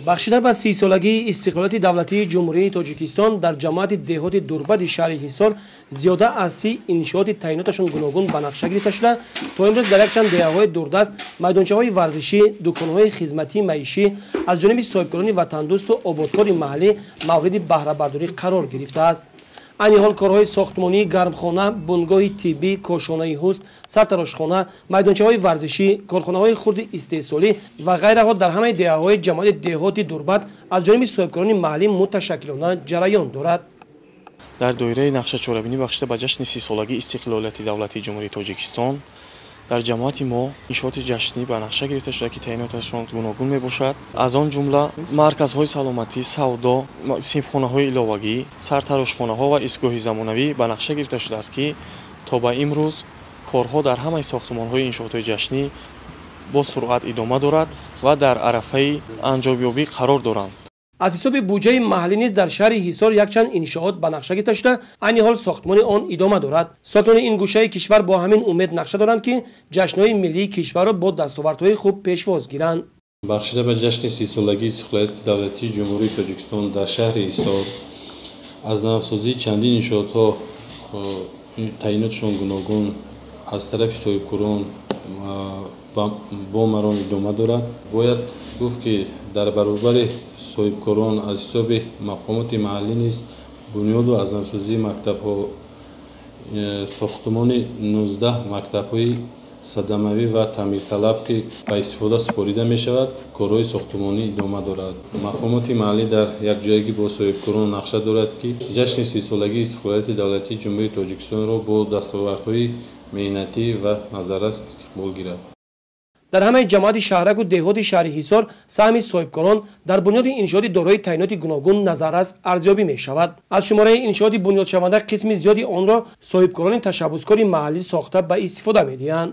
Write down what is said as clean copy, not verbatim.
Бахшида ба 30-солагии истиқлолияти давлатии Ҷумҳурии Тоҷикистон дар ҷамоати деҳоти Дурбади шаҳри Ҳисор зиёда аз 30 иншооти таъиноташон гуногун ба нақша гирифта шуда, то имрӯз дар якчанд деҳаҳои дурдаст майдончаҳои варзишӣ, дуконҳои хизматии маишӣ аз ҷониби соҳибкорони ватандӯсту ободкори маҳаллӣ мавриди баҳрабардорӣ қарор гирифтааст. Айни ҳол корҳои сохтмонии гармхона, бунгоҳи тиббӣ, кошонаи ҳусн, сартарошхона, майдончаҳои варзишӣ, корхонаҳои хурди истеҳсолӣ ва ғайраҳо дар ҳамаи деҳаҳои ҷамоати деҳоти Дурбад аз ҷониби соҳибкорони маҳаллӣ муташаккилона ҷараён дорад. Дар доираи нақша чорабинӣ бахшида ба ҷашни 30-солагии истиқлолияти давлатии Ҷумҳурии Тоҷикистон дар ҷамоати мо иншооти ҷашнӣ ба нақша гирифта шуда, ки таъиноташон гуногун мебошад. Аз он ҷумла марказҳои саломатӣ, савдо, синфхонаҳои иловагӣ, сартарошхонаҳо ва истгоҳи замонавӣ ба нақша гирифта шудааст, ки то ба имрӯз корҳо дар ҳамаи сохтмонҳои иншоотҳои ҷашнӣ бо суръат идома дорад ва дар арафаи анҷомёбӣ қарор доранд. Аз ҳисоби буҷаи маҳаллӣ низ дар шаҳри Ҳисор якчанд иншоот ба нақша гирифта шуда, айни ҳол сохтмони он идома дорад. Сокинони ин гӯшаи кишвар бо ҳамин умед нақша доранд, ки ҷашнҳои миллии кишварро бо дастовардҳои хуб пешвоз гиранд. Бахшида ба ҷашни 30-солагии истиқлолияти давлатии Ҷумҳурии Тоҷикистон дар шаҳри Ҳисор аз навсозии чандин иншоотҳо таъинотшон гуногун аз тарафи соҳибкорон бо маром идома дорад. Бояд гуфт, ки дар баробари соҳибкорон аз ҳисоби мақомоти маҳаллӣ низ бунёду аз навсозии мактабҳо, сохтмони 19 мактабҳои садамавӣ ва таъмирталаб, ки ба истифода супорида мешавад, корҳои сохтмонӣ идома дорад. Мақомоти маҳаллӣ дар якҷоягӣ бо соҳибкорон нақша дорад, ки ҷашни 30-солагии истиқлолияти давлатии Ҷумҳурии Тоҷикистонро бо дастовардҳои меҳнатӣ ва назаррас истиқбол гирад. Дар ҳамаи ҷамоати шаҳраку деҳоти шаҳри Ҳисор саҳми соҳибкорон дар бунёди иншооти дорои таъиноти гуногун назаррас арзёбӣ мешавад. Аз шумораи иншооти бунёдшаванда қисми зиёди онро соҳибкорони ташаббускори маҳаллӣ сохта ба истифода медиҳанд.